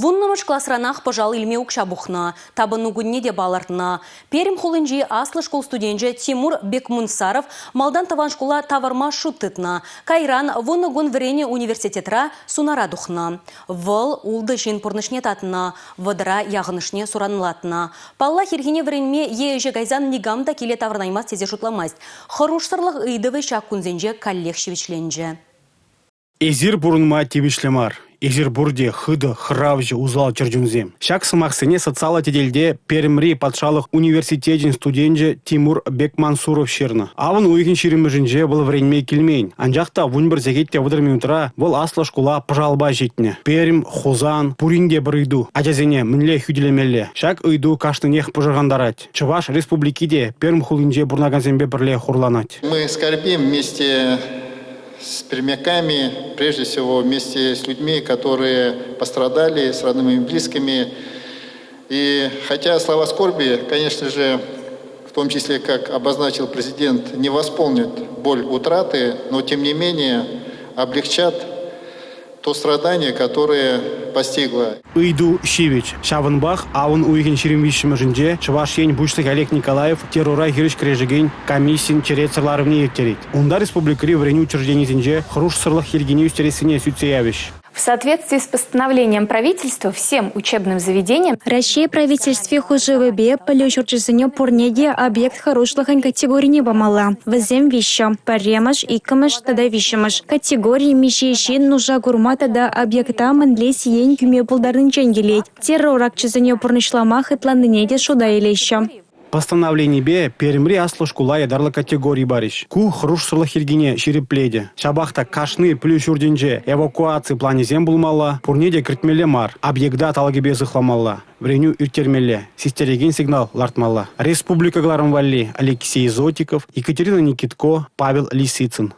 Вуннӑмӗш класранах пӑшал илме укҫа пухнӑ. Тапӑну кунне те палӑртнӑ. Пермь хулинчи аслӑ шкул студенчӗ Тимур Бекмунсаров малтан тӑван шкула тавӑрма шут тытнӑ. Кайран вунӑ кун вӗреннӗ университетра сунара тухнӑ. Вӑл ултӑ ҫын пурнӑҫне татнӑ, вӑтӑра яхӑнӑшне суранлатнӑ. Паллах, ирхине вӗренме е ӗҫе кайсан никам та киле таврӑнаймасть тесе шутламасть. Хӑрушсӑрлӑх ыйтӑвӗ ҫак кунсенче каллех ҫивӗчленчӗ. Эсир пурӑнма тивӗҫлӗ мар. Эсир пурте хытӑ, хӑравҫӑ, усал чӗрчунсем. Ҫак сӑмахсене социаллӑ тетелте Пермьри патшалӑх университечӗн студенчӗ Тимур Бекмансуров ҫырнӑ. Авӑн уйӑхӗн 20-мӗшӗнче вӑл вӗренме килмен. Анчах та 11 сехет те 30 минутра вӑл аслӑ шкула пӑшалпа ҫитнӗ. Пермь, Хусан пурин те пӗр ыйту – ачасене мӗнле хӳтӗлемелле? Ҫак ыйту кашнинех пӑшӑрхантарать. Чӑваш Республики те Пермь хулинче пурӑнакансемпе пӗрле хурланать. Мы скорбим вместе с пермяками, прежде всего вместе с людьми, которые пострадали, с родными и близкими. И хотя слова скорби, конечно же, в том числе, как обозначил президент, не восполнят боль утраты, но тем не менее облегчат то страдание, которое постигло. Ыйту ҫивӗч. Ҫавӑнпах авӑн уйӑхӗн 23-мӗшӗнче Чӑваш Ен Пуҫлӑхӗ Олег Николаев террора хирӗҫ кӗрешекен комиссин черетсӗр ларӑвне ирттерет. Унта республикӑри вӗренӳ учрежденийӗсенче хӑрушсӑрлӑх йӗркине ӳстерессине сӳтсе явӗҫ. В соответствии с постановлением правительства всем учебным заведениям Раҫҫей Правительстви хушӑвӗпе пӗлӳ ҫурчӗсене пурне те объект хӑрушлӑхӗн категорине памалла. Вӗсем виҫҫӗ: пӗрремӗш, иккӗмӗш тата виҫҫӗмӗш. Категори миҫе ҫын нуша курма тата объекта мӗнле сиен кӳме пултарнинчен килет. Террор акчӗсене пурнӑҫлама хӑтланнине те шута илеҫҫӗ. Постановленипе Пермьри аслӑ шкула ятарлӑ категори парӗҫ. Ку хӑрушсӑрлӑх йӗркине ҫирӗплетӗ. Ҫапах та кашни пӗлӳ ҫуртӗнче эвакуаци планӗсем пулмалла, пурне те кӗртмелле мар, объекта талӑкӗпе сыхламалла, вӗренӳ ирттермелле, систерекен сигнал лартмалла. Республика кӑларӑм валли Алексей Зотиков, Екатерина Никитко, Павел Лисицын.